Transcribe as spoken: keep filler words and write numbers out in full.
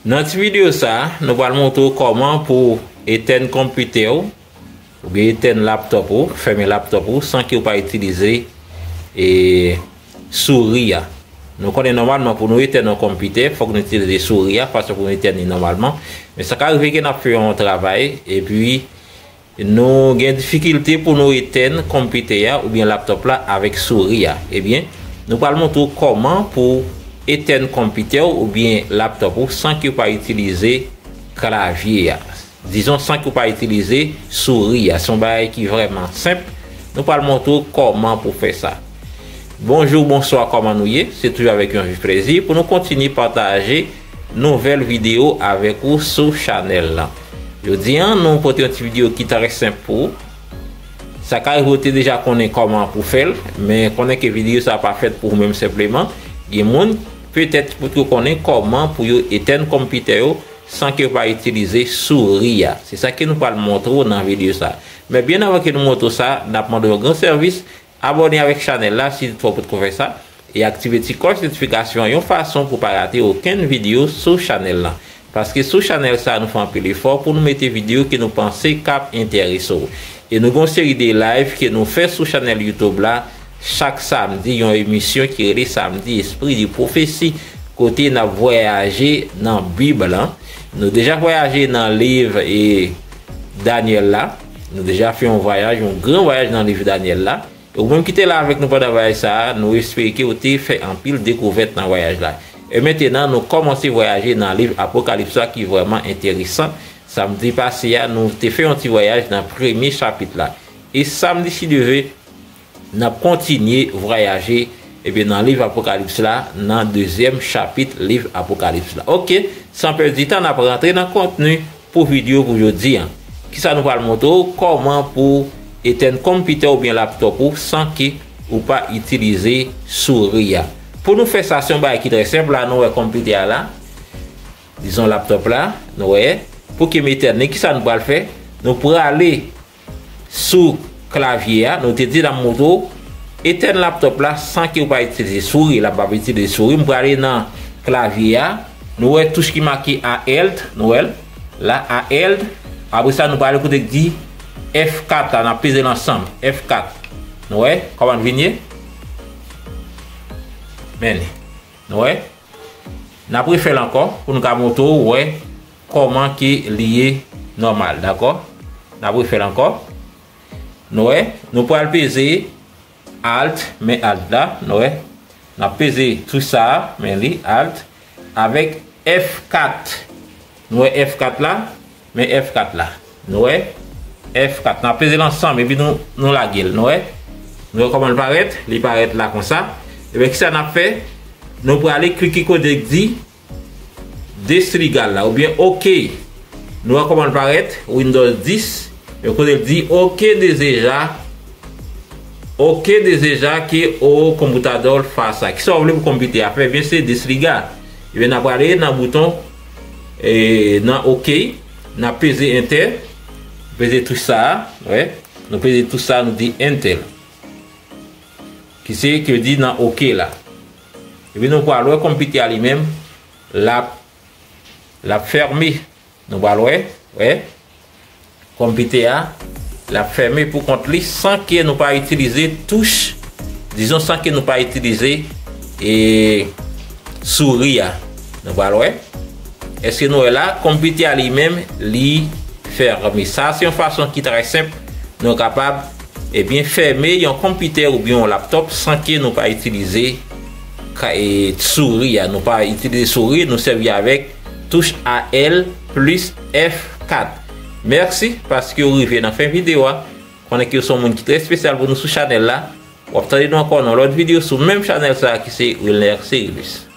Nan ti videyo sa, nou pral montre w kòman pou etèn konpitè w, oubyen etèn laptòp ou, fèmen laptòp ou, san ke w pa itilize, e, souri a. Nou konnen nòmalman pou nou etèn yon konpitè, fòk nou itilize souri a, fason pou nou etèn li nòmalman. Men sa ka rive ke n ap fè yon travay, epi nou gen difikilte pou nou etèn konpitè a oubyen laptòp la avèk souri a. Ebyen, nou pral montre w kòman pou etèn konpitè w oubyen laptòp ou san ke w pa itilize klavye a. Dizon, san ke w pa itilize souri a. Se yon bagay ki vrèman senp. Nou pral montre w kòman pou fè sa. Bonjou, bonswa, kòman nou ye? Se toujou avèk yon viv plezi pou nou kontinye pataje nouvèl videyo avèk ou sou chanèl lan. Jodi a, nou pote yon ti videyo ki trè senp pou ou. Sa ka rive w te deja konnen kòman pou fè l, men konnen ke videyo sa pa fèt pou ou menm senpleman. Gen moun, petèt, ki potko konnen kòman pou yo etèn konpitè yo san ke yo pa itilize souri a. Se sa ke nou pral montre w nan videyo sa. Men byen avan ke nou montre w sa, n ap mande w yon gran sèvis, abòne avèk chanèl la si toutfwa w potko fè sa, e aktive ti klòch notifikasyon an yon fason pou w pa rate okenn videyo sou chanèl lan. Paske sou chanèl sa, nou fè anpil efò pou nou mete videyo ke nou panse k ap enterese w. E nou gen yon seri de live ke nou fè sou chanèl YouTube la, chak samdi, yon emisyon ki rele Samdi Espri de Pwofesi, kote n ap vwayaje nan Bib lan. Nou deja vwayaje nan liv, e, Danyèl la. Nou deja fè yon vwayaj, yon gran vwayaj nan liv Danyèl la. E ou menm ki te la avèk nou pandan vwayaj sa a, nou espere ke w te fè anpil dekouvèt nan vwayaj la. E mentenan, nou kòmanse vwayaje nan liv Apokalips la ki vrèman enteresan. Samdi pase a, nou te fè yon ti vwayaj nan premye chapit la. E samdi, si Dye vle, n ap kontinye vwayaje, ebyen, nan liv Apokalips la, nan dezyèm chapit liv Apokalips la. Oke, san pèdi tan, n ap rantre nan kontni pou videyo pou jodi a. Kisa nou pral montre w? Kòman pou etèn konpitè oubyen laptòp ou san ke ou pa itilize souri a. Pou nou fè sa, se yon bagay ki trè senp. La, nou wè konpitè a la, dizon laptòp la, nou wè. Pou ke m etèn li, kisa nou pral fè? Nou prale sou klavye a, nou te di n ap montre w etèn laptòp la san ke w pa itilize souri. La, m p ap itilize souri, m prale nan klavye a. Nou wè touch ki make Alt, nou wè l la, Alt. Apre sa, nou prale kote k di F kat la, n ap peze l ansanm, F kat. Nou wè kòman l vin ye? Men li. Nou wè? N ap refè l ankò pou nou ka montre w, wè, kòman ke li ye nòmal, dakò? N ap refè l ankò. Nou wè, nou pral peze Alt, men Alt la, nou wè. N ap peze touch sa a, men li, Alt, avèk F kat. Nou wè F kat la, men F kat la. Nou wè? F kat. N ap peze l ansanm, epi nou, nou lage l, nou wè? Nou wè kòman l parèt? Li parèt la konsa. Ebyen, kisa n ap fè? Nou prale klike kote k di Disregard la, oubyen oke. Nou wè kòman l parèt, Windows dis, men kote l di oke dezeja, oke dezeja ke o computador faça. Kisa w vle pou konpitè a fè? Ebyen, se disregard. Ebyen, n ap prale nan bouton, e, nan oke, n ap peze Enter, peze touch sa a, wè, nou peze touch sa a, nou di Enter. Ki se ke di nan oke la. Epi nou pral wè konpitè a li menm, l ap, l ap fèmen. Nou pral wè, wè. Konpitè a, l ap fèmen pou kont li san ke nou pa itilize touch, dizon san ke nou pa itilize, e, souri a. Nou pral wè. Èske nou wè la, konpitè a li menm, li fèmen. Sa se yon fason ki trè senp nou kapab, ebyen, fèmen yon konpitè oubyen yon laptòp san ke nou pa itilize ka-, e, souri a. Nou pa itilize souri, nou sèvi avèk touch Alt plis F kat. Mèsi paske w rive nan fen videyo a. Konnen ke w se yon moun ki trè espesyal pou nou sou chanèl la. W ap tande nou ankò nan lòt videyo sou menm chanèl sa a ki se Wilner Cérilus.